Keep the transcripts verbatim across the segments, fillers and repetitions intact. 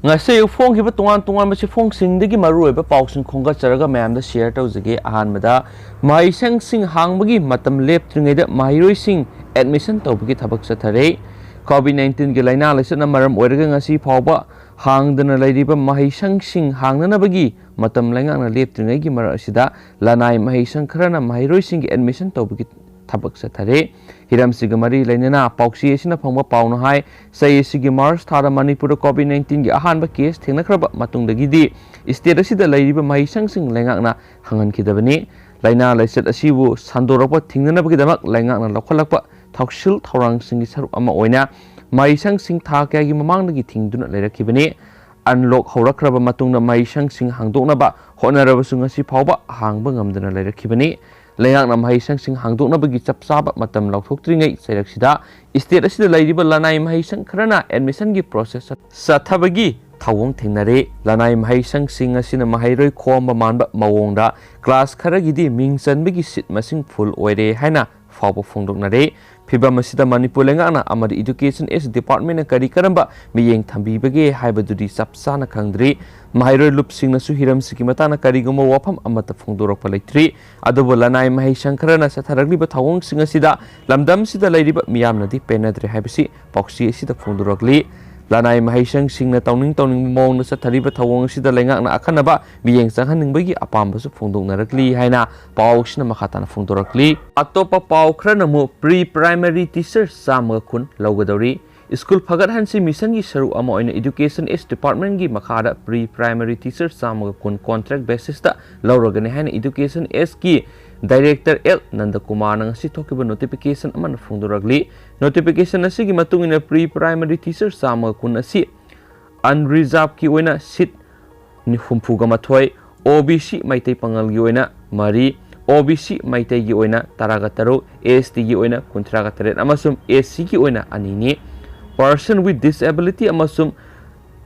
ꯉꯁꯤ ꯑꯌꯨꯛ ꯐꯣꯡꯈꯤꯕ ꯇꯣꯉꯥꯟ ꯇꯣꯉꯥꯟꯕ ꯆꯦꯐꯣꯡꯁꯤꯡꯗꯒꯤ ꯃꯔꯨꯑꯣꯏꯕ ꯄꯥꯎꯁꯤꯡ ꯈꯣꯝꯒꯠꯆꯔꯒ ꯃꯌꯥꯝꯗ ꯁꯤꯌꯔ ꯇꯧꯖꯒꯦ꯫ ꯑꯍꯥꯟꯕꯗ, ꯃꯍꯩꯁꯪꯁꯤꯡ ꯍꯥꯡꯕꯒꯤ ꯃꯇꯝ ꯂꯦꯞꯇ꯭ꯔꯤꯉꯩꯗ ꯃꯍꯩꯔꯣꯏꯁꯤꯡ ꯑꯦꯗꯃꯤꯁꯟ ꯇꯧꯕꯒꯤ ꯊꯕꯛ ꯆꯠꯊꯔꯦ꯫ ꯀꯣꯚꯤꯗ ꯅꯥꯏꯟꯇꯤꯟꯒꯤ ꯂꯥꯏꯅꯥ ꯂꯥꯏꯆꯠꯅ ꯃꯔꯝ ꯑꯣꯏꯔꯒ ꯉꯁꯤ ꯐꯥꯎꯕ ꯍꯥꯡꯗꯅ ꯂꯩꯔꯤꯕ ꯃꯍꯩꯁꯪꯁꯤꯡ ꯍꯥꯡꯅꯅꯕꯒꯤ ꯃꯇꯝ ꯂꯩꯉꯥꯛꯅ ꯂꯦꯞꯇ꯭ꯔꯤꯉꯩꯒꯤ ꯃꯔꯛ ꯑꯁꯤꯗ ꯂꯅꯥꯏ ꯃꯍꯩꯁꯪ ꯈꯔꯅ ꯃꯍꯩꯔꯣꯏꯁꯤꯡꯒꯤ ꯑꯦꯗꯃꯤꯁꯟ ꯇꯧꯕꯒꯤ ꯊꯕꯛ ꯆꯠꯊꯔꯦ꯫ ꯍꯤꯔꯝꯁꯤꯒ ꯃꯔꯤ ꯂꯩꯅꯅ ꯄꯥꯎꯆꯦ ꯑꯁꯤꯅ ꯐꯪꯕ ꯄꯥꯎꯅ ꯍꯥꯏ, ꯆꯍꯤ ꯑꯁꯤꯒꯤ ꯃꯥꯔꯆ ꯊꯥꯗ ꯃꯅꯤꯄꯨꯔꯗ ꯀꯣꯚꯤꯗ ꯅꯥꯏꯟꯇꯤꯟꯒꯤ ꯑꯍꯥꯟꯕ ꯀꯦꯁ ꯊꯦꯡꯅꯈ꯭ꯔꯕ ꯃꯇꯨꯡꯗꯒꯤꯗꯤ ꯁ꯭ꯇꯦꯠ ꯑꯁꯤꯗ ꯂꯩꯔꯤꯕ ꯃꯍꯩꯁꯪꯁꯤꯡ ꯂꯩꯉꯥꯛꯅ ꯍꯥꯡꯍꯟꯈꯤꯗꯕꯅꯤ꯫ ꯂꯥꯏꯅꯥ ꯂꯥꯏꯆꯠ ꯑꯁꯤꯕꯨ ꯁꯟꯗꯣꯔꯛꯄ ꯊꯤꯡꯅꯅꯕꯒꯤꯗꯃꯛ ꯂꯩꯉꯥꯛꯅ ꯂꯧꯈꯠꯂꯛꯄ ꯊꯧꯁꯤꯜ ꯊꯧꯔꯥꯡꯁꯤꯡꯒꯤ ꯁꯔꯨꯛ ꯑꯃ ꯑꯣꯏꯅ ꯃꯍꯩꯁꯪꯁꯤꯡ ꯊꯥ ꯀꯌꯥꯒꯤ ꯃꯃꯥꯡꯗꯒꯤ ꯊꯤꯡꯗꯨꯅ ꯂꯩꯔꯛꯈꯤꯕꯅꯤ꯫ ꯑꯟꯂꯣꯛ ꯍꯧꯔꯛꯈ꯭ꯔꯕ ꯃꯇꯨꯡꯗ ꯃꯍꯩꯁꯪꯁꯤꯡ ꯍꯥꯡꯗꯣꯛꯅꯕ ꯍꯣꯠꯅꯔꯕꯁꯨ ꯉꯁꯤ ꯐꯥꯎꯕ ꯍꯥꯡꯕ ꯉꯝꯗꯅ ꯂꯩꯔꯛꯈꯤꯕꯅꯤ꯫ ꯂꯩꯉꯥꯛꯅ ꯃꯍꯩꯁꯪꯁꯤꯡ ꯍꯥꯡꯗꯣꯛꯅꯕꯒꯤ ꯆꯞ ꯆꯥꯕ ꯃꯇꯝ ꯂꯥꯎꯊꯣꯛꯇ꯭ꯔꯤꯉꯩ ꯆꯩꯔꯛꯁꯤꯗ ꯁ꯭ꯇꯦꯠ ꯑꯁꯤꯗ ꯂꯩꯔꯤꯕ ꯂꯅꯥꯏ ꯃꯍꯩꯁꯪ ꯈꯔꯅ ꯑꯦꯗꯃꯤꯁꯟꯒꯤ ꯄ꯭ꯔꯣꯁꯦꯁ ꯆꯠꯊꯕꯒꯤ ꯊꯧꯑꯣꯡ ꯊꯦꯡꯅꯔꯦ꯫ ꯂꯅꯥꯏ ꯃꯍꯩꯁꯪꯁꯤꯡ ꯑꯁꯤꯅ ꯃꯍꯩꯔꯣꯏ ꯈꯣꯝꯕ ꯃꯥꯟꯕ ꯃꯑꯣꯡꯗ ꯀ꯭ꯂꯥꯁ ꯈꯔꯒꯤꯗꯤ ꯃꯤꯡ ꯆꯟꯕꯒꯤ ꯁꯤꯠ ꯃꯁꯤꯡ ꯐꯨꯜ ꯑꯣꯏꯔꯦ ꯍꯥꯏꯅ ꯐꯥꯎꯕ ꯐꯣꯡꯗꯣꯛꯅꯔꯦ꯫ ꯐꯤꯚꯝ ꯑꯁꯤꯗ ꯃꯅꯤꯄꯨꯔ ꯂꯩꯉꯥꯛꯅ ꯑꯃꯗꯤ ꯏꯗꯨꯀꯦꯁꯟ ꯑꯦꯁ ꯗꯤꯄꯥꯔꯠꯃꯦꯟꯅ ꯀꯔꯤ ꯀꯔꯝꯕ ꯃꯤꯠꯌꯦꯡ ꯊꯝꯕꯤꯕꯒꯦ ꯍꯥꯏꯕꯗꯨꯗꯤ ꯆꯞ ꯆꯥꯅ ꯈꯪꯗ꯭ꯔꯤ꯫ ꯃꯍꯩꯔꯣꯏ ꯂꯨꯞꯁꯤꯡꯅꯁꯨ ꯍꯤꯔꯝꯁꯤꯒꯤ ꯃꯇꯥꯡꯗ ꯀꯔꯤꯒꯨꯝꯕ ꯋꯥꯐꯝ ꯑꯃꯠꯇ ꯐꯣꯡꯗꯣꯔꯛꯄ ꯂꯩꯇ꯭ꯔꯤ꯫ ꯑꯗꯨꯕꯨ ꯂꯅꯥꯏ ꯃꯍꯩꯁꯪ ꯈꯔꯅ ꯆꯠꯊꯔꯛꯂꯤꯕ ꯊꯧꯑꯣꯡꯁꯤꯡ ꯑꯁꯤꯗ ꯂꯝꯗꯝꯁꯤꯗ ꯂꯩꯔꯤꯕ ꯃꯤꯌꯥꯝꯅꯗꯤ ꯄꯦꯟꯅꯗ꯭ꯔꯦ ꯍꯥꯏꯕꯁꯤ ꯄꯥꯎꯆꯦ ꯑꯁꯤꯗ ꯐꯣꯡꯗꯣꯔꯛꯂꯤ꯫ ꯂꯅꯥꯏ ꯃꯍꯩꯁꯪꯁꯤꯡꯅ ꯇꯧꯅꯤꯡ ꯇꯧꯅꯤꯡꯕ ꯃꯑꯣꯡꯗ ꯆꯠꯊꯔꯤꯕ ꯊꯧꯑꯣꯡ ꯑꯁꯤꯗ ꯂꯩꯉꯥꯛꯅ ꯑꯈꯟꯅꯕ ꯃꯤꯠꯌꯦꯡ ꯆꯪꯍꯟꯅꯤꯡꯕꯒꯤ ꯑꯄꯥꯝꯕꯁꯨ ꯐꯣꯡꯗꯣꯛꯅꯔꯛꯂꯤ ꯍꯥꯏꯅ ꯄꯥꯎ ꯑꯁꯤꯅ ꯃꯈꯥ ꯇꯥꯅ ꯐꯣꯡꯗꯣꯔꯛꯂꯤ꯫ ꯑꯇꯣꯞꯄ ꯄꯥꯎ ꯈꯔꯅ ꯑꯃꯨꯛ ꯄ꯭ꯔꯤ ꯄ꯭ꯔꯥꯏꯃꯔꯤ ꯇꯤꯆꯔ ꯆꯥꯝꯃꯒ ꯀꯨꯟ ꯂꯧꯒꯗꯧꯔꯤ꯫ ꯁ꯭ꯀꯨꯜ ꯐꯒꯠꯍꯟꯁꯤ ꯃꯤꯁꯟꯒꯤ ꯁꯔꯨꯛ ꯑꯃ ꯑꯣꯏꯅ ꯏꯗꯨꯀꯦꯁꯟ ꯑꯦꯁ ꯗꯤꯄꯥꯔꯠꯃꯦꯟꯒꯤ ꯃꯈꯥꯗ ꯄ꯭ꯔꯤ ꯄ꯭ꯔꯥꯏꯃꯔꯤ ꯇꯤꯆꯔ ꯆꯥꯝꯃꯒ ꯀꯨꯟ ꯀꯣꯟꯇ꯭ꯔꯦꯛ ꯕꯦꯁꯤꯁꯇ ꯂꯧꯔꯒꯅꯤ ꯍꯥꯏꯅ ꯏꯗꯨꯀꯦꯁꯟ ꯑꯦꯁꯀꯤ ꯗꯥꯏꯔꯦꯛꯇꯔ ꯑꯦꯜ ꯅꯟꯗꯀꯨꯃꯥꯔꯅ ꯉꯁꯤ ꯊꯣꯛꯈꯤꯕ ꯅꯣꯇꯤꯐꯤꯀꯦꯁꯟ ꯑꯃꯅ ꯐꯣꯡꯗꯣꯔꯛꯂꯤ꯫ ꯅꯣꯇꯤꯐꯤꯀꯦꯁꯟ ꯑꯁꯤꯒꯤ ꯃꯇꯨꯡ ꯏꯟꯅ ꯄ꯭ꯔꯤ ꯄ꯭ꯔꯥꯏꯃꯔꯤ ꯇꯤꯆꯔ ꯆꯥꯝꯃꯒ ꯀꯨꯟ ꯑꯁꯤ ꯑꯟꯔꯤꯖꯥꯔꯚꯀꯤ ꯑꯣꯏꯅ ꯁꯤꯠ ꯍꯨꯝꯐꯨꯒ ꯃꯥꯊꯣꯏ, ꯑꯣ ꯕꯤ ꯁꯤ ꯃꯩꯇꯩ ꯄꯥꯉꯜꯒꯤ ꯑꯣꯏꯅ ꯃꯔꯤ, ꯑꯣ ꯕꯤ ꯁꯤ ꯃꯩꯇꯩꯒꯤ ꯑꯣꯏꯅ ꯇꯔꯥꯒ ꯇꯔꯨꯛ, ꯑꯦꯁ ꯇꯤꯒꯤ ꯑꯣꯏꯅ ꯀꯨꯟꯊ꯭ꯔꯥꯒ ꯇꯔꯦꯠ ꯑꯃꯁꯨꯡ ꯑꯦꯁ ꯁꯤꯒꯤ ꯑꯣꯏꯅ ꯑꯅꯤꯅꯤ꯫ Person with disability ꯑꯃꯁꯨꯡ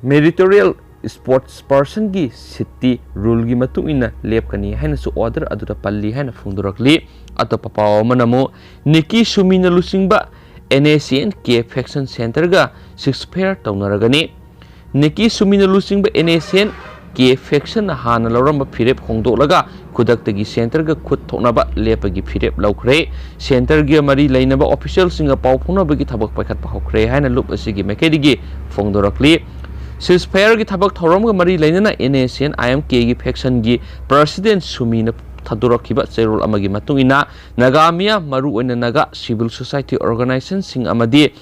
meritorious sports personꯒꯤ ꯁꯤꯠꯇꯤ ꯔꯨꯜꯒꯤ ꯃꯇꯨꯡ ꯏꯟꯅ ꯂꯦꯞꯀꯅꯤ ꯍꯥꯏꯅꯁꯨ ꯑꯣꯔꯗꯔ ꯑꯗꯨꯗ ꯄꯜꯂꯤ ꯍꯥꯏꯅ ꯐꯣꯡꯗꯣꯔꯛꯂꯤ꯫ ꯑꯇꯣꯞꯄ ꯄꯥꯎ ꯑꯃꯅ ꯑꯃꯨꯛ ꯅꯤꯀꯤ ꯁꯨꯃꯤꯅ ꯂꯨꯆꯤꯡꯕ ꯑꯦꯟ ꯑꯦꯁ ꯑꯦꯟ ꯀꯦ ꯐꯦꯛꯁꯟ ꯁꯦꯟꯇꯔꯒ ꯁꯤꯁꯐꯦꯌꯔ ꯇꯧꯅꯔꯒꯅꯤ꯫ ꯅꯤꯀꯤ ꯁꯨꯃꯤꯅ ꯂꯨꯆꯤꯡꯕ NSCN-K factionꯅ ꯍꯥꯟꯅ ꯂꯧꯔꯝꯕ ꯐꯤꯔꯦꯞ ꯍꯣꯡꯗꯣꯛꯂꯒ ꯈꯨꯗꯛꯇꯒꯤ centreꯒ ꯈꯨꯠ ꯊꯣꯛꯅꯕ ꯂꯦꯞꯄꯒꯤ ꯐꯤꯔꯦꯞ ꯂꯧꯈ꯭ꯔꯦ꯫ Centreꯒ ꯃꯔꯤ ꯂꯩꯅꯕ officialꯁꯤꯡꯒ ꯄꯥꯎ ꯐꯥꯎꯅꯕꯒꯤ ꯊꯕꯛ ꯄꯥꯏꯈꯠꯄ ꯍꯧꯈ꯭ꯔꯦ ꯍꯥꯏꯅ ꯂꯨꯞ ꯑꯁꯤꯒꯤ ꯃꯥꯏꯀꯩꯗꯒꯤ ꯐꯣꯡꯗꯣꯔꯛꯂꯤ꯫ Ceasefire-ꯒꯤ ꯊꯕꯛ ꯊꯧꯔꯝꯒ ꯃꯔꯤ ꯂꯩꯅꯅ NSCN-IMK-ꯒꯤ factionꯒꯤ president ꯁꯨꯃꯤꯅ ꯊꯥꯗꯣꯔꯛꯈꯤꯕ ꯆꯦꯔꯣꯜ ꯑꯃꯒꯤ ꯃꯇꯨꯡ ꯏꯟꯅ, ꯅꯥꯒꯥ ꯃꯤꯌꯥꯝ, ꯃꯔꯨꯑꯣꯏꯅ ꯅꯥꯒꯥ civil society organizationꯁꯤꯡ ꯑꯃꯗꯤ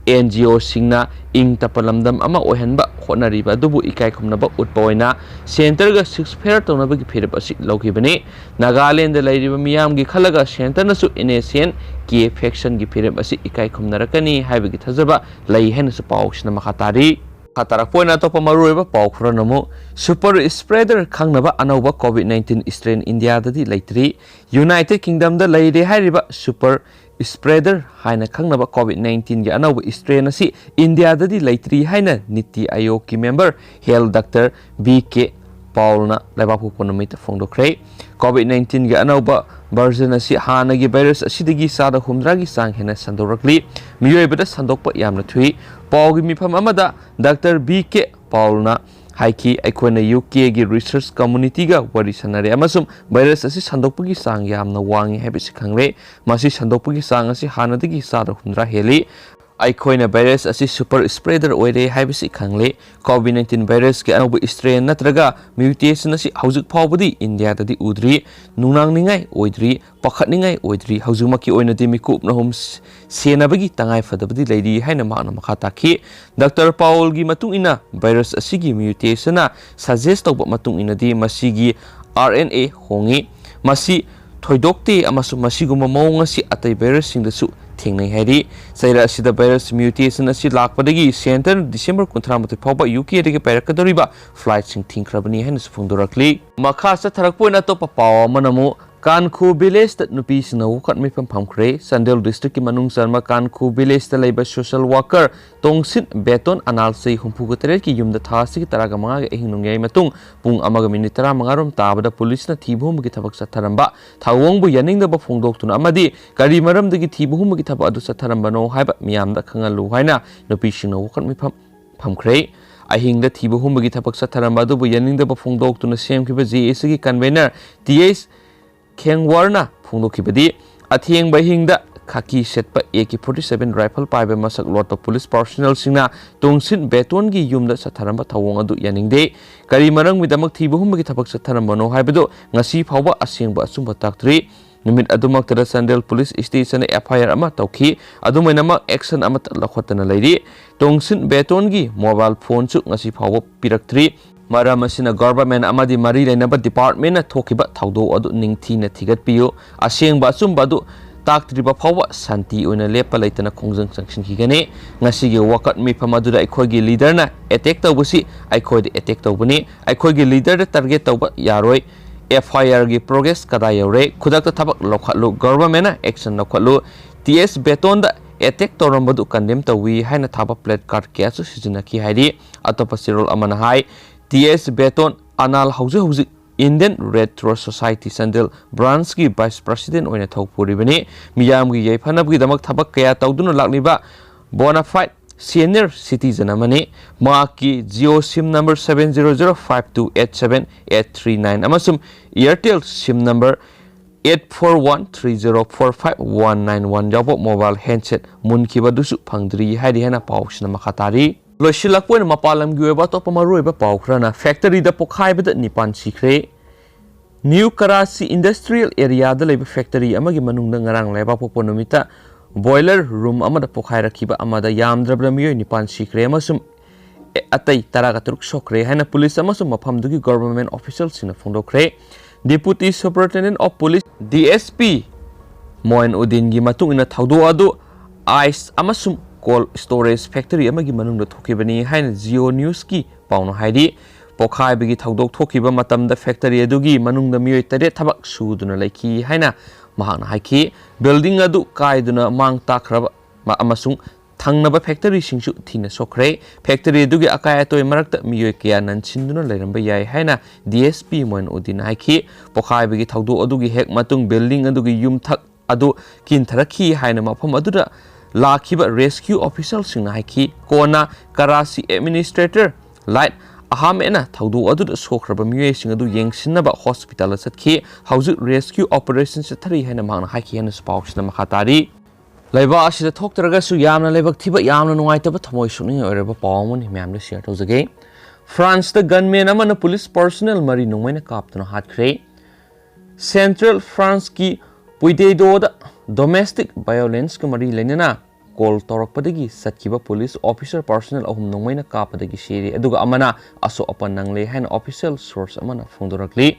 NGOꯁꯤꯡꯅ ꯏꯪ ꯇꯞꯄ ꯂꯝꯗꯝ ꯑꯃ ꯑꯣꯏꯍꯟꯕ ꯍꯣꯠꯅꯔꯤꯕ ꯑꯗꯨꯕꯨ ꯏꯀꯥꯏ ꯈꯨꯝꯅꯕ ꯎꯠꯄ ꯑꯣꯏꯅ centreꯒ ceasefire ꯇꯧꯅꯕꯒꯤ ꯐꯤꯔꯦꯞ ꯑꯁꯤ ꯂꯧꯈꯤꯕꯅꯤ꯫ ꯅꯥꯒꯥꯂꯦꯟꯗ ꯂꯩꯔꯤꯕ ꯃꯤꯌꯥꯝꯒꯤ ꯈꯜꯂꯒ centreꯅꯁꯨ NSCN-K factionꯒꯤ ꯐꯤꯔꯦꯞ ꯑꯁꯤ ꯏꯀꯥꯏ ꯈꯨꯝꯅꯔꯛꯀꯅꯤ ꯍꯥꯏꯕꯒꯤ ꯊꯥꯖꯕ ꯂꯩ ꯍꯥꯏꯅꯁꯨ ꯄꯥꯎꯁꯤꯅ ꯃꯈꯥ ꯇꯥꯔꯤ꯫ ꯃꯈꯥ ꯇꯥꯔꯛꯄ ꯑꯣꯏꯅ ꯑꯇꯣꯞꯄ ꯃꯔꯨꯑꯣꯏꯕ ꯄꯥꯎ ꯈꯔꯅ ꯑꯃꯨꯛ, super spreader ꯈꯪꯅꯕ ꯑꯅꯧꯕ COVID nineteen strain ꯏꯟꯗꯤꯌꯥꯗꯗꯤ ꯂꯩꯇ꯭ꯔꯤ꯫ United Kingdomꯗ ꯂꯩꯔꯦ ꯍꯥꯏꯔꯤꯕ super spreader ꯍꯥꯏꯅ ꯈꯪꯅꯕ COVID nineteenꯒꯤ ꯑꯅꯧꯕ strain ꯑꯁꯤ ꯏꯟꯗꯤꯌꯥꯗꯗꯤ ꯂꯩꯇ꯭ꯔꯤ ꯍꯥꯏꯅ ꯅꯤꯇꯤ ꯑꯥꯌꯣꯒꯀꯤ member health doctor ꯕꯤ ꯀꯦ ꯄꯥꯎꯜꯅ ꯂꯩꯕꯥꯛꯄꯣꯛꯄ ꯅꯨꯃꯤꯠꯇ ꯐꯣꯡꯗꯣꯛꯈ꯭ꯔꯦ꯫ COVID nineteenꯒꯤ ꯑꯅꯧꯕ version ꯑꯁꯤ ꯍꯥꯟꯅꯒꯤ virus ꯑꯁꯤꯗꯒꯤ ꯆꯥꯗ ꯍꯨꯝꯗ꯭ꯔꯥꯒꯤ ꯆꯥꯡ ꯍꯦꯟꯅ ꯁꯟꯗꯣꯔꯛꯂꯤ꯫ ꯃꯤꯑꯣꯏꯕꯗ ꯁꯟꯗꯣꯛꯄ ꯌꯥꯝꯅ ꯊꯨꯏ꯫ ꯄꯥꯎꯒꯤ ꯃꯤꯐꯝ ꯑꯃꯗ doctor ꯕꯤ ꯀꯦ ꯄꯥꯎꯜꯅ ꯍꯥꯏꯈꯤ, "ꯑꯩꯈꯣꯏꯅ UKꯒꯤ research communityꯒ ꯋꯥꯔꯤ ꯁꯥꯟꯅꯔꯦ ꯑꯃꯁꯨꯡ virus ꯑꯁꯤ ꯁꯟꯗꯣꯛꯄꯒꯤ ꯆꯥꯡ ꯌꯥꯝꯅ ꯋꯥꯡꯏ ꯍꯥꯏꯕꯁꯤ ꯈꯪꯂꯦ꯫ ꯃꯁꯤ ꯁꯟꯗꯣꯛꯄꯒꯤ ꯆꯥꯡ ꯑꯁꯤ ꯍꯥꯟꯅꯗꯒꯤ ꯆꯥꯗ ꯍꯨꯝꯗ꯭ꯔꯥ ꯍꯦꯜꯂꯤ꯫ ꯑꯩꯈꯣꯏꯅ virus ꯑꯁꯤ super spreader ꯑꯣꯏꯔꯦ ꯍꯥꯏꯕꯁꯤ ꯈꯪꯂꯦ꯫ COVID nineteen virusꯀꯤ ꯑꯅꯧꯕ strain ꯅꯠꯇ꯭ꯔꯒ mutation ꯑꯁꯤ ꯍꯧꯖꯤꯛ ꯐꯥꯎꯕꯗꯤ ꯏꯟꯗꯤꯌꯥꯗꯗꯤ ꯎꯗ꯭ꯔꯤ꯫ ꯅꯨꯡꯅꯥꯡꯅꯤꯡꯉꯥꯏ ꯑꯣꯏꯗ꯭ꯔꯤ, ꯄꯥꯈꯠꯅꯤꯡꯉꯥꯏ ꯑꯣꯏꯗ꯭ꯔꯤ꯫ ꯍꯧꯖꯤꯛꯃꯛꯀꯤ ꯑꯣꯏꯅꯗꯤ ꯃꯤꯀꯨꯞ ꯅꯍꯨꯝ ꯁꯦꯟꯅꯕꯒꯤ ꯇꯉꯥꯏ ꯐꯗꯕꯗꯤ ꯂꯩꯔꯤ" ꯍꯥꯏꯅ ꯃꯍꯥꯛꯅ ꯃꯈꯥ ꯇꯥꯈꯤ꯫ Doctor ꯄꯥꯎꯜꯒꯤ ꯃꯇꯨꯡ ꯏꯟꯅ, virus ꯑꯁꯤꯒꯤ mutationꯅ suggest ꯇꯧꯕ ꯃꯇꯨꯡ ꯏꯟꯅꯗꯤ ꯃꯁꯤꯒꯤ RNA ꯍꯣꯡꯏ꯫ ꯃꯁꯤ ꯊꯣꯏꯗꯣꯛꯇꯦ ꯑꯃꯁꯨꯡ ꯃꯁꯤꯒꯨꯝꯕ ꯃꯑꯣꯡ ꯑꯁꯤ ꯑꯇꯩ virusꯁꯤꯡꯗꯁꯨ ꯊꯦꯡꯅꯩ ꯍꯥꯏꯔꯤ꯫ ꯆꯩꯔꯥꯛ ꯑꯁꯤꯗ virus mutation ꯑꯁꯤ ꯂꯥꯛꯄꯗꯒꯤ centre December ꯀꯨꯟꯊ꯭ꯔꯥ ꯃꯥꯊꯣꯏ ꯐꯥꯎꯕ UKꯗꯒꯤ ꯄꯥꯏꯔꯛꯀꯗꯧꯔꯤꯕ flightꯁꯤꯡ ꯊꯤꯡꯈ꯭ꯔꯕꯅꯤ ꯍꯥꯏꯅꯁꯨ ꯐꯣꯡꯗꯣꯔꯛꯂꯤ꯫ ꯃꯈꯥ ꯆꯠꯊꯔꯛꯄ ꯑꯣꯏꯅ ꯑꯇꯣꯞꯄ ꯄꯥꯎ ꯑꯃꯅ ꯑꯃꯨꯛ, ꯀꯥꯟꯈꯨ villageꯇ ꯅꯨꯄꯤꯁꯤꯡꯅ ꯋꯥꯀꯠ ꯃꯤꯐꯝ ꯐꯝꯈ꯭ꯔꯦ꯫ ꯆꯥꯟꯗꯦꯜ districtꯀꯤ ꯃꯅꯨꯡ ꯆꯟꯕ ꯀꯥꯟꯈꯨ villageꯇ ꯂꯩꯕ social worker ꯇꯣꯡꯁꯤꯠ ꯕꯦꯇꯣꯟ ꯑꯅꯥꯜ ꯆꯍꯤ ꯍꯨꯝꯐꯨꯒ ꯇꯔꯦꯠꯀꯤ ꯌꯨꯝꯗ ꯊꯥ ꯑꯁꯤꯒꯤ ꯇꯔꯥꯒ ꯃꯉꯥꯒꯤ ꯑꯍꯤꯡ ꯅꯣꯡꯌꯥꯏ ꯃꯇꯨꯡ ꯄꯨꯡ ꯑꯃꯒ minute ꯇꯔꯥꯃꯉꯥ ꯔꯣꯝ ꯇꯥꯕꯗ ꯄꯨꯂꯤꯁꯅ ꯊꯤꯕ ꯍꯨꯝꯕꯒꯤ ꯊꯕꯛ ꯆꯠꯊꯔꯝꯕ ꯊꯧꯑꯣꯡꯕꯨ ꯌꯥꯅꯤꯡꯗꯕ ꯐꯣꯡꯗꯣꯛꯇꯨꯅ ꯑꯃꯗꯤ ꯀꯔꯤ ꯃꯔꯝꯗꯒꯤ ꯊꯤꯕ ꯍꯨꯝꯕꯒꯤ ꯊꯕꯛ ꯑꯗꯨ ꯆꯠꯊꯔꯝꯕꯅꯣ ꯍꯥꯏꯕ ꯃꯤꯌꯥꯝꯗ ꯈꯪꯍꯜꯂꯨ ꯍꯥꯏꯅ ꯅꯨꯄꯤꯁꯤꯡꯅ ꯋꯥꯀꯠ ꯃꯤꯐꯝ ꯐꯝꯈ꯭ꯔꯦ꯫ ꯑꯍꯤꯡꯗ ꯊꯤꯕ ꯍꯨꯝꯕꯒꯤ ꯊꯕꯛ ꯆꯠꯊꯔꯝꯕ ꯑꯗꯨꯕꯨ ꯌꯥꯅꯤꯡꯗꯕ ꯐꯣꯡꯗꯣꯛꯇꯨꯅ ꯁꯦꯝꯈꯤꯕ ꯖꯦ ꯑꯦ ꯁꯤꯒꯤ convener ꯇꯤ ꯑꯩꯆ ꯈꯦꯡꯋꯥꯔꯅ ꯐꯣꯡꯗꯣꯛꯈꯤꯕꯗꯤ, ꯑꯊꯦꯡꯕ ꯑꯍꯤꯡꯗ ꯈꯥꯀꯤ ꯁꯦꯠꯄ A K forty seven rifle ꯄꯥꯏꯕ ꯃꯁꯛ ꯂꯣꯠꯄ ꯄꯨꯂꯤꯁ personnelꯁꯤꯡꯅ ꯇꯣꯡꯁꯤꯟ ꯕꯦꯇꯣꯟꯒꯤ ꯌꯨꯝꯗ ꯆꯠꯊꯔꯝꯕ ꯊꯧꯑꯣꯡ ꯑꯗꯨ ꯌꯥꯅꯤꯡꯗꯦ꯫ ꯀꯔꯤ ꯃꯔꯝꯒꯤꯗꯃꯛ ꯊꯤꯕ ꯍꯨꯝꯕꯒꯤ ꯊꯕꯛ ꯆꯠꯊꯔꯝꯕꯅꯣ ꯍꯥꯏꯕꯗꯨ ꯉꯁꯤ ꯐꯥꯎꯕ ꯑꯁꯦꯡꯕ ꯑꯆꯨꯝꯕ ꯇꯥꯛꯇ꯭ꯔꯤ꯫ ꯅꯨꯃꯤꯠ ꯑꯗꯨꯃꯛꯇꯗ ꯆꯥꯟꯗꯦꯜ ꯄꯨꯂꯤꯁ ꯁ꯭ꯇꯦꯁꯟꯗ ꯑꯦꯐ ꯑꯥꯏ ꯑꯥꯔ ꯑꯃ ꯇꯧꯈꯤ꯫ ꯑꯗꯨꯝ ꯑꯣꯏꯅꯃꯛ, action ꯑꯃꯠꯇ ꯂꯧꯈꯠꯇꯅ ꯂꯩꯔꯤ꯫ ꯇꯣꯡꯁꯤꯟ ꯕꯦꯇꯣꯟꯒꯤ mobile phoneꯁꯨ ꯉꯁꯤ ꯐꯥꯎꯕ ꯄꯤꯔꯛꯇ꯭ꯔꯤ꯫ ꯃꯔꯝ ꯑꯁꯤꯅ, government ꯑꯃꯗꯤ ꯃꯔꯤ ꯂꯩꯅꯕ departmentꯅ ꯊꯣꯛꯈꯤꯕ ꯊꯧꯗꯣꯛ ꯑꯗꯨ ꯅꯤꯡꯊꯤꯅ ꯊꯤꯒꯠꯄꯤꯌꯨ꯫ ꯑꯁꯦꯡꯕ ꯑꯆꯨꯝꯕ ꯑꯗꯨ ꯇꯥꯛꯇ꯭ꯔꯤꯕ ꯐꯥꯎꯕ ꯁꯥꯟꯇꯤ ꯑꯣꯏꯅ ꯂꯦꯞꯄ ꯂꯩꯇꯅ ꯈꯣꯡꯖꯪ ꯆꯪꯁꯤꯟꯈꯤꯒꯅꯤ꯫ ꯉꯁꯤꯒꯤ ꯋꯥꯀꯠ ꯃꯤꯐꯝ ꯑꯗꯨꯗ ꯑꯩꯈꯣꯏꯒꯤ leaderꯅ attack ꯇꯧꯕꯁꯤ ꯑꯩꯈꯣꯏꯗ attack ꯇꯧꯕꯅꯤ꯫ ꯑꯩꯈꯣꯏꯒꯤ leaderꯗ target ꯇꯧꯕ ꯌꯥꯔꯣꯏ꯫ ꯑꯦꯐ ꯑꯥꯏ ꯑꯥꯔꯒꯤ progress ꯀꯗꯥꯏ ꯌꯧꯔꯦ? ꯈꯨꯗꯛꯇ ꯊꯕꯛ ꯂꯧꯈꯠꯂꯨ꯫ Governmentꯅ action ꯂꯧꯈꯠꯂꯨ꯫ ꯇꯤ ꯑꯦꯁ ꯕꯦꯇꯣꯟꯗ attack ꯇꯧꯔꯝꯕꯗꯨ condemn ꯇꯧꯏ ꯍꯥꯏꯅ ꯊꯥꯕ placard ꯀꯌꯥꯁꯨ ꯁꯤꯖꯤꯟꯅꯈꯤ ꯍꯥꯏꯔꯤ꯫ ꯑꯇꯣꯞꯄ ꯆꯦꯔꯣꯜ ꯑꯃꯅ ꯍꯥꯏ, ꯇꯤ ꯑꯦꯁ ꯕꯦꯇꯣꯟ ꯑꯅꯥꯜ ꯍꯧꯖꯤꯛ ꯍꯧꯖꯤꯛ Indian Red Cross Society Chandel branchꯀꯤ vice president ꯑꯣꯏꯅ ꯊꯧ ꯄꯨꯔꯤꯕꯅꯤ꯫ ꯃꯤꯌꯥꯝꯒꯤ ꯌꯥꯏꯐꯅꯕꯒꯤꯗꯃꯛ ꯊꯕꯛ ꯀꯌꯥ ꯇꯧꯗꯨꯅ ꯂꯥꯛꯂꯤꯕ bona fide senior citizen ꯑꯃꯅꯤ꯫ ꯃꯍꯥꯛꯀꯤ Jio SIM number seven zero zero five two eight seven eight three nine ꯑꯃꯁꯨꯡ Airtel SIM number eight four one three zero four five one nine one ꯌꯥꯎꯕ mobile handset ꯃꯨꯟꯈꯤꯕ ꯑꯗꯨꯁꯨ ꯐꯪꯗ꯭ꯔꯤ ꯍꯥꯏꯔꯤ ꯍꯥꯏꯅ ꯄꯥꯎꯁꯤꯅ ꯃꯈꯥ ꯇꯥꯔꯤ꯫ ꯂꯣꯏꯁꯤꯜꯂꯛꯄ ꯑꯣꯏꯅ ꯃꯄꯥꯟ ꯂꯝꯒꯤ ꯑꯣꯏꯕ ꯑꯇꯣꯞꯄ ꯃꯔꯨꯑꯣꯏꯕ ꯄꯥꯎ ꯈꯔꯅ, factoryꯗ ꯄꯣꯈꯥꯏꯕꯗ ꯅꯤꯄꯥꯟ ꯁꯤꯈ꯭ꯔꯦ꯫ New Karachi Industrial Areaꯗ ꯂꯩꯕ factory ꯑꯃꯒꯤ ꯃꯅꯨꯡꯗ ꯉꯔꯥꯡ ꯂꯩꯕꯥꯛꯄꯣꯛꯄ ꯅꯨꯃꯤꯠꯇ boiler room ꯑꯃꯗ ꯄꯣꯈꯥꯏꯔꯛꯈꯤꯕ ꯑꯃꯗ ꯌꯥꯝꯗ꯭ꯔꯕꯗ ꯃꯤꯑꯣꯏ ꯅꯤꯄꯥꯟ ꯁꯤꯈ꯭ꯔꯦ ꯑꯃꯁꯨꯡ ꯑꯇꯩ ꯇꯔꯥꯒ ꯇꯔꯨꯛ ꯁꯣꯛꯈ꯭ꯔꯦ ꯍꯥꯏꯅ ꯄꯨꯂꯤꯁ ꯑꯃꯁꯨꯡ ꯃꯐꯝꯗꯨꯒꯤ government officialꯁꯤꯡꯅ ꯐꯣꯡꯗꯣꯛꯈ꯭ꯔꯦ꯫ Deputy Superintendent of Police, D S P, ꯃꯣꯏꯟ ꯎꯗꯤꯟꯒꯤ ꯃꯇꯨꯡ ꯏꯟꯅ ꯊꯧꯗꯣꯛ ꯑꯗꯨ ice ꯑꯃꯁꯨꯡ cold storage factory ꯑꯃꯒꯤ ꯃꯅꯨꯡꯗ ꯊꯣꯛꯈꯤꯕꯅꯤ ꯍꯥꯏꯅ Jio Newsꯀꯤ ꯄꯥꯎꯅ ꯍꯥꯏꯔꯤ꯫ ꯄꯣꯈꯥꯏꯕꯒꯤ ꯊꯧꯗꯣꯛ ꯊꯣꯛꯈꯤꯕ ꯃꯇꯝꯗ factory ꯑꯗꯨꯒꯤ ꯃꯅꯨꯡꯗ ꯃꯤꯑꯣꯏ ꯇꯔꯦꯠ ꯊꯕꯛ ꯁꯨꯗꯨꯅ ꯂꯩꯈꯤ ꯍꯥꯏꯅ ꯃꯍꯥꯛꯅ ꯍꯥꯏꯈꯤ꯫ Building ꯑꯗꯨ ꯀꯥꯏꯗꯨꯅ ꯃꯥꯡ ꯇꯥꯛꯈ꯭ꯔꯕ ꯃ-, ꯑꯃꯁꯨꯡ ꯊꯪꯅꯕ factoryꯁꯤꯡꯁꯨ ꯊꯤꯅ ꯁꯣꯛꯈ꯭ꯔꯦ꯫ Factory ꯑꯗꯨꯒꯤ ꯑꯀꯥꯏ ꯑꯇꯣꯏ ꯃꯔꯛꯇ ꯃꯤꯑꯣꯏ ꯀꯌꯥ ꯅꯟꯁꯤꯟꯗꯨꯅ ꯂꯩꯔꯝꯕ ꯌꯥꯏ ꯍꯥꯏꯅ D S P ꯃꯣꯏꯟ ꯎꯗꯤꯟꯅ ꯍꯥꯏꯈꯤ꯫ ꯄꯣꯈꯥꯏꯕꯒꯤ ꯊꯧꯗꯣꯛ ꯑꯗꯨꯒꯤ ꯍꯦꯛ ꯃꯇꯨꯡ building ꯑꯗꯨꯒꯤ ꯌꯨꯝꯊꯛ ꯑꯗꯨ ꯀꯤꯟꯊꯔꯛꯈꯤ ꯍꯥꯏꯅ ꯃꯐꯝ ꯑꯗꯨꯗ ꯂꯥꯛꯈꯤꯕ rescue officialꯁꯤꯡꯅ ꯍꯥꯏꯈꯤ꯫ ꯀꯣꯟꯅ Karachi administrator Light ꯑꯍꯥꯟꯕ ꯑꯣꯏꯅ ꯊꯧꯗꯣꯛ ꯑꯗꯨꯗ ꯁꯣꯛꯈ꯭ꯔꯕ ꯃꯤꯑꯣꯏꯁꯤꯡ ꯑꯗꯨ ꯌꯦꯡꯁꯤꯟꯅꯕ ꯍꯣꯁꯄꯤꯇꯥꯜꯗ ꯆꯠꯈꯤ꯫ ꯍꯧꯖꯤꯛ ꯔꯦꯁꯀ꯭ꯌꯨ ꯑꯣꯄꯔꯦꯁꯟ ꯆꯠꯊꯔꯤ ꯍꯥꯏꯅ ꯃꯍꯥꯛꯅ ꯍꯥꯏꯈꯤ ꯍꯥꯏꯅꯁꯨ ꯄꯥꯎꯁꯤꯅ ꯃꯈꯥ ꯇꯥꯔꯤ꯫ ꯂꯩꯕꯥꯛ ꯑꯁꯤꯗ ꯊꯣꯛꯇ꯭ꯔꯒꯁꯨ ꯌꯥꯝꯅ ꯂꯥꯏꯕꯛ ꯊꯤꯕ, ꯌꯥꯝꯅ ꯅꯨꯡꯉꯥꯏꯇꯕ, ꯊꯃꯣꯏ ꯁꯣꯛꯅꯤꯡꯉꯥꯏ ꯑꯣꯏꯔꯕ ꯄꯥꯎ ꯑꯃꯅꯤ ꯃꯌꯥꯝꯗ ꯁꯤꯌꯔ ꯇꯧꯖꯒꯦ꯫ ꯐ꯭ꯔꯥꯟꯁꯇ ꯒꯟꯃꯦꯟ ꯑꯃꯅ ꯄꯨꯂꯤꯁ ꯄꯔꯁꯣꯅꯦꯜ ꯃꯔꯤ ꯅꯣꯡꯃꯩꯅ ꯀꯥꯞꯇꯨꯅ ꯍꯥꯠꯈ꯭ꯔꯦ꯫ ꯁꯦꯟꯇ꯭ꯔꯦꯜ ꯐ꯭ꯔꯥꯟꯁꯀꯤ ꯄꯨꯏꯗꯦꯗꯣꯗ ꯗꯣꯃꯦꯁꯇꯤꯛ ꯚꯥꯏꯑꯣꯂꯦꯟꯁꯀ ꯃꯔꯤ ꯂꯩꯅꯅ ꯀꯣꯜ ꯇꯧꯔꯛꯄꯗꯒꯤ ꯆꯠꯈꯤꯕ ꯄꯨꯂꯤꯁ ꯑꯣꯐꯤꯁꯔ ꯄꯔꯁꯣꯅꯦꯜ ꯑꯍꯨꯝ ꯅꯣꯡꯃꯩꯅ ꯀꯥꯞꯄꯗꯒꯤ ꯁꯤꯔꯦ, ꯑꯗꯨꯒ ꯑꯃꯅ ꯑꯁꯣꯛ ꯑꯄꯟ ꯅꯪꯂꯦ ꯍꯥꯏꯅ ꯑꯣꯐꯤꯁꯤꯌꯦꯜ ꯁꯣꯔꯁ ꯑꯃꯅ ꯐꯣꯡꯗꯣꯔꯛꯂꯤ꯫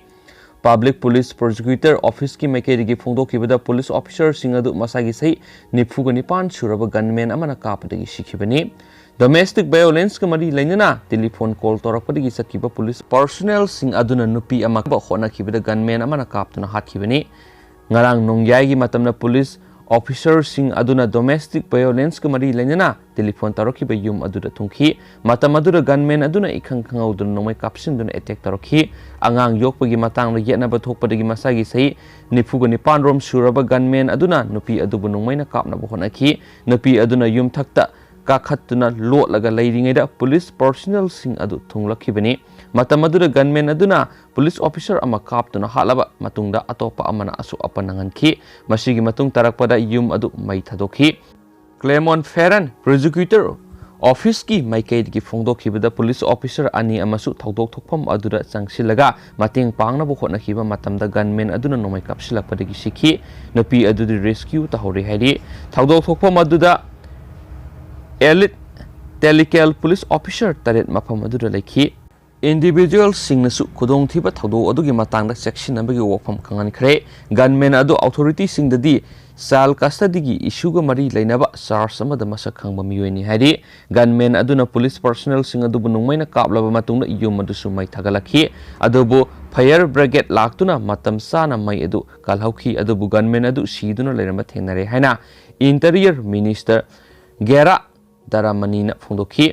ꯄꯕ꯭ꯂꯤꯛ ꯄꯨꯂꯤꯁ ꯄ꯭ꯔꯣꯁꯤꯀ꯭ꯌꯨꯇꯔ ꯑꯣꯐꯤꯁꯀꯤ ꯃꯥꯏꯀꯩꯗꯒꯤ ꯐꯣꯡꯗꯣꯛꯈꯤꯕꯗ, ꯄꯨꯂꯤꯁ ꯑꯣꯐꯤꯁꯔꯁꯤꯡ ꯑꯗꯨ ꯃꯁꯥꯒꯤ ꯆꯍꯤ ꯅꯤꯐꯨꯒ ꯅꯤꯄꯥꯟ ꯁꯨꯔꯕ ꯒꯟꯃꯦꯟ ꯑꯃꯅ ꯀꯥꯞꯄꯗꯒꯤ ꯁꯤꯈꯤꯕꯅꯤ꯫ ꯗꯣꯃꯦꯁꯇꯤꯛ ꯚꯥꯏꯑꯣꯂꯦꯟꯁꯀ ꯃꯔꯤ ꯂꯩꯅꯅ ꯇꯦꯂꯤꯐꯣꯟ ꯀꯣꯜ ꯇꯧꯔꯛꯄꯗꯒꯤ ꯆꯠꯈꯤꯕ ꯄꯨꯂꯤꯁ ꯄꯔꯁꯣꯅꯦꯜꯁꯤꯡ ꯑꯗꯨꯅ ꯅꯨꯄꯤ ꯑꯃ ꯀꯥꯞꯅꯕ ꯍꯣꯠꯅꯈꯤꯕꯗ ꯒꯟꯃꯦꯟ ꯑꯃꯅ ꯀꯥꯞꯇꯨꯅ ꯍꯥꯠꯈꯤꯕꯅꯤ꯫ ꯉꯔꯥꯡ ꯅꯣꯡꯌꯥꯏꯒꯤ ꯃꯇꯝꯗ ꯄꯨꯂꯤꯁ ꯑꯣꯐꯤꯁꯔꯁꯤꯡ ꯑꯗꯨꯅ ꯗꯣꯃꯦꯁꯇꯤꯛ ꯚꯥꯏꯑꯣꯂꯦꯟꯁꯀ ꯃꯔꯤ ꯂꯩꯅꯅ ꯇꯦꯂꯤꯐꯣꯟ ꯇꯧꯔꯛꯈꯤꯕ ꯌꯨꯝ ꯑꯗꯨꯗ ꯊꯨꯡꯈꯤ꯫ ꯃꯇꯝ ꯑꯗꯨꯗ ꯒꯟꯃꯦꯟ ꯑꯗꯨꯅ ꯏꯈꯪ ꯈꯪꯍꯧꯗꯅ ꯅꯣꯡꯃꯩ ꯀꯥꯞꯁꯤꯟꯗꯨꯅ ꯑꯦꯇꯦꯛ ꯇꯧꯔꯛꯈꯤ꯫ ꯑꯉꯥꯡ ꯌꯣꯛꯄꯒꯤ ꯃꯇꯥꯡꯗ ꯌꯦꯠꯅꯕ ꯊꯣꯛꯄꯗꯒꯤ ꯃꯁꯥꯒꯤ ꯆꯍꯤ ꯅꯤꯐꯨꯒ ꯅꯤꯄꯥꯟ ꯔꯣꯝ ꯁꯨꯔꯕ ꯒꯟꯃꯦꯟ ꯑꯗꯨꯅ ꯅꯨꯄꯤ ꯑꯗꯨꯕꯨ ꯅꯣꯡꯃꯩꯅ ꯀꯥꯞꯅꯕ ꯍꯣꯠꯅꯈꯤ꯫ ꯅꯨꯄꯤ ꯑꯗꯨꯅ ꯌꯨꯝꯊꯛꯇ ꯀꯥꯈꯠꯇꯨꯅ ꯂꯣꯠꯂꯒ ꯂꯩꯔꯤꯉꯩꯗ ꯄꯨꯂꯤꯁ ꯄꯔꯁꯣꯅꯦꯜꯁꯤꯡ ꯑꯗꯨ ꯊꯨꯡꯂꯛꯈꯤꯕꯅꯤ꯫ ꯃꯇꯝ ꯑꯗꯨꯗ ꯒꯟꯃꯦꯟ ꯑꯗꯨꯅ ꯄꯨꯂꯤꯁ ꯑꯣꯐꯤꯁꯔ ꯑꯃ ꯀꯥꯞꯇꯨꯅ ꯍꯥꯠꯂꯕ ꯃꯇꯨꯡꯗ ꯑꯇꯣꯞꯄ ꯑꯃꯅ ꯑꯁꯣꯛ ꯑꯄꯟ ꯅꯪꯍꯟꯈꯤ꯫ ꯃꯁꯤꯒꯤ ꯃꯇꯨꯡ ꯇꯥꯔꯛꯄꯗ ꯌꯨꯝ ꯑꯗꯨ ꯃꯩ ꯊꯥꯗꯣꯛꯈꯤ꯫ ꯀ꯭ꯂꯦꯃꯣꯟ ꯐꯦꯔꯟ ꯄ꯭ꯔꯣꯁꯤꯀ꯭ꯌꯨꯇꯔ ꯑꯣꯐꯤꯁꯀꯤ ꯃꯥꯏꯀꯩꯗꯒꯤ ꯐꯣꯡꯗꯣꯛꯈꯤꯕꯗ, ꯄꯨꯂꯤꯁ ꯑꯣꯐꯤꯁꯔ ꯑꯅꯤ ꯑꯃꯁꯨ ꯊꯧꯗꯣꯛ ꯊꯣꯛꯐꯝ ꯑꯗꯨꯗ ꯆꯪꯁꯤꯜꯂꯒ ꯃꯇꯦꯡ ꯄꯥꯡꯅꯕ ꯍꯣꯠꯅꯈꯤꯕ ꯃꯇꯝꯗ ꯒꯟꯃꯦꯟ ꯑꯗꯨꯅ ꯅꯣꯡꯃꯩ ꯀꯥꯞꯁꯤꯜꯂꯛꯄꯗꯒꯤ ꯁꯤꯈꯤ꯫ ꯅꯨꯄꯤ ꯑꯗꯨꯗꯤ ꯔꯦꯁꯀ꯭ꯌꯨ ꯇꯧꯍꯧꯔꯦ ꯍꯥꯏꯔꯤ꯫ ꯊꯧꯗꯣꯛ ꯊꯣꯛꯐꯝ ꯑꯗꯨꯗ ꯑꯦꯂꯤꯠ ꯇꯦꯂꯤꯀꯦꯜ ꯄꯨꯂꯤꯁ ꯑꯣꯐꯤꯁꯔ ꯇꯔꯦꯠ ꯃꯐꯝ ꯑꯗꯨꯗ ꯂꯩꯈꯤ꯫ ꯏꯟꯗꯤꯚꯤꯖꯨꯋꯦꯜꯁꯤꯡꯅꯁꯨ ꯈꯨꯗꯣꯡꯊꯤꯕ ꯊꯧꯗꯣꯛ ꯑꯗꯨꯒꯤ ꯃꯇꯥꯡꯗ ꯆꯦꯛꯁꯤꯟꯅꯕꯒꯤ ꯋꯥꯐꯝ ꯈꯪꯍꯟꯈ꯭ꯔꯦ꯫ ꯒꯟꯃꯦꯟ ꯑꯗꯨ ꯑꯣꯊꯣꯔꯤꯇꯤꯁꯤꯡꯗꯗꯤ ꯆꯥꯏꯜ ꯀꯁꯇꯗꯤꯒꯤ ꯏꯁꯨꯒ ꯃꯔꯤ ꯂꯩꯅꯕ ꯆꯥꯔꯖ ꯑꯃꯗ ꯃꯁꯛ ꯈꯪꯕ ꯃꯤꯑꯣꯏꯅꯤ ꯍꯥꯏꯔꯤ꯫ ꯒꯟꯃꯦꯟ ꯑꯗꯨꯅ ꯄꯨꯂꯤꯁ ꯄꯔꯁꯣꯅꯦꯜꯁꯤꯡ ꯑꯗꯨꯕꯨ ꯅꯣꯡꯃꯩꯅ ꯀꯥꯞꯂꯕ ꯃꯇꯨꯡꯗ ꯌꯨꯝ ꯑꯗꯨꯁꯨ ꯃꯩ ꯊꯥꯒꯠꯂꯛꯈꯤ꯫ ꯑꯗꯨꯕꯨ ꯐꯥꯌꯔ ꯕ꯭ꯔꯤꯒꯦꯗ ꯂꯥꯛꯇꯨꯅ ꯃꯇꯝ ꯆꯥꯅ ꯃꯩ ꯑꯗꯨ ꯀꯜꯍꯧꯈꯤ꯫ ꯑꯗꯨꯕꯨ ꯒꯟꯃꯦꯟ ꯑꯗꯨ ꯁꯤꯗꯨꯅ ꯂꯩꯔꯝꯕ ꯊꯦꯡꯅꯔꯦ ꯍꯥꯏꯅ ꯏꯟꯇꯤꯔꯤꯌꯔ ꯃꯤꯅꯤꯁꯇꯔ ꯒꯦꯔꯥ ꯗꯔꯥꯃꯅꯤꯅ ꯐꯣꯡꯗꯣꯛꯈꯤ꯫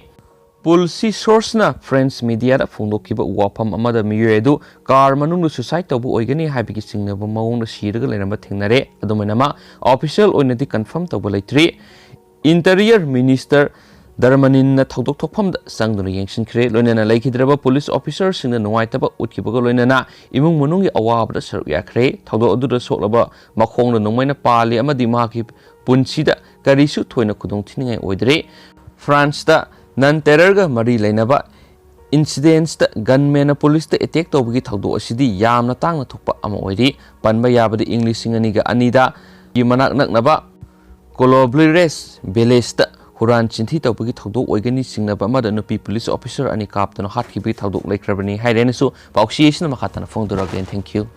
ꯄꯨꯜꯁꯤ ꯁꯣꯔꯁꯅ ꯐ꯭ꯔꯦꯟꯁ ꯃꯤꯗꯤꯌꯥꯗ ꯐꯣꯡꯗꯣꯛꯈꯤꯕ ꯋꯥꯐꯝ ꯑꯃꯗ ꯃꯤꯑꯣꯏ ꯑꯗꯨ ꯀꯥꯔ ꯃꯅꯨꯡꯗ ꯁꯨꯁꯥꯏꯗ ꯇꯧꯕ ꯑꯣꯏꯒꯅꯤ ꯍꯥꯏꯕꯒꯤ ꯆꯤꯡꯅꯕ ꯃꯑꯣꯡꯗ ꯁꯤꯔꯒ ꯂꯩꯔꯝꯕ ꯊꯦꯡꯅꯔꯦ꯫ ꯑꯗꯨꯃꯥꯏꯅꯃꯛ ꯑꯣꯐꯤꯁꯤꯌꯦꯜ ꯑꯣꯏꯅꯗꯤ ꯀꯟꯐꯥꯔꯝ ꯇꯧꯕ ꯂꯩꯇ꯭ꯔꯤ꯫ ꯏꯟꯇꯤꯔꯤꯌꯔ ꯃꯤꯅꯤꯁꯇꯔ ꯗꯔꯃꯅꯤꯟꯅ ꯊꯧꯗꯣꯛ ꯊꯣꯛꯐꯝꯗ ꯆꯪꯗꯨꯅ ꯌꯦꯡꯁꯤꯟꯈ꯭ꯔꯦ꯫ ꯂꯣꯏꯅꯅ ꯂꯩꯈꯤꯗ꯭ꯔꯕ ꯄꯨꯂꯤꯁ ꯑꯣꯐꯤꯁꯔꯁꯤꯡꯅ ꯅꯨꯡꯉꯥꯏꯇꯕ ꯎꯠꯈꯤꯕꯒ ꯂꯣꯏꯅꯅ ꯏꯃꯨꯡ ꯃꯅꯨꯡꯒꯤ ꯑꯋꯥꯕꯗ ꯁꯔꯨꯛ ꯌꯥꯈ꯭ꯔꯦ꯫ ꯊꯧꯗꯣꯛ ꯑꯗꯨꯗ ꯁꯣꯛꯂꯕ ꯃꯈꯣꯡꯗ ꯅꯣꯡꯃꯩꯅ ꯄꯥꯜꯂꯤ ꯑꯃꯗꯤ ꯃꯍꯥꯛꯀꯤ ꯄꯨꯟꯁꯤꯗ ꯀꯔꯤꯁꯨ ꯊꯣꯏꯅ ꯈꯨꯗꯣꯡ ꯊꯤꯅꯤꯡꯉꯥꯏ ꯑꯣꯏꯗ꯭ꯔꯦ꯫ ꯐ꯭ꯔꯥꯟꯁꯇ ꯅꯟ ꯇꯦꯔꯔꯒ ꯃꯔꯤ ꯂꯩꯅꯕ ꯏꯟꯁꯤꯗꯦꯟꯁꯇ ꯒꯟꯃꯦꯟꯅ ꯄꯨꯂꯤꯁꯇ ꯑꯦꯇꯦꯛ ꯇꯧꯕꯒꯤ ꯊꯧꯗꯣꯛ ꯑꯁꯤꯗꯤ ꯌꯥꯝꯅ ꯇꯥꯡꯅ ꯊꯣꯛꯄ ꯑꯃ ꯑꯣꯏꯔꯤ꯫ ꯄꯟꯕ ꯌꯥꯕꯗꯤ ꯏꯪ ꯂꯤꯁꯤꯡ ꯑꯅꯤꯒ ꯑꯅꯤꯗ ꯃꯅꯥꯛ ꯅꯛꯅꯕ ꯀꯣꯂꯣꯕ꯭ꯂꯤꯔꯦꯁ ꯚꯤꯂꯦꯖꯇ ꯍꯨꯔꯥꯟ ꯆꯤꯟꯊꯤ ꯇꯧꯕꯒꯤ ꯊꯧꯗꯣꯛ ꯑꯣꯏꯒꯅꯤ ꯆꯤꯡꯅꯕ ꯑꯃꯗ ꯅꯨꯄꯤ ꯄꯨꯂꯤꯁ ꯑꯣꯐꯤꯁꯔ ꯑꯅꯤ ꯀꯥꯞꯇꯨꯅ ꯍꯥꯠꯈꯤꯕꯒꯤ ꯊꯧꯗꯣꯛ ꯂꯩꯈ꯭ꯔꯕꯅꯤ ꯍꯥꯏꯔꯦꯅꯁꯨ ꯄꯥꯎꯆꯦ ꯑꯁꯤꯅ ꯃꯈꯥ ꯇꯥꯅ ꯐꯣꯡꯗꯣꯔꯛꯂꯦ꯫ Thank you꯫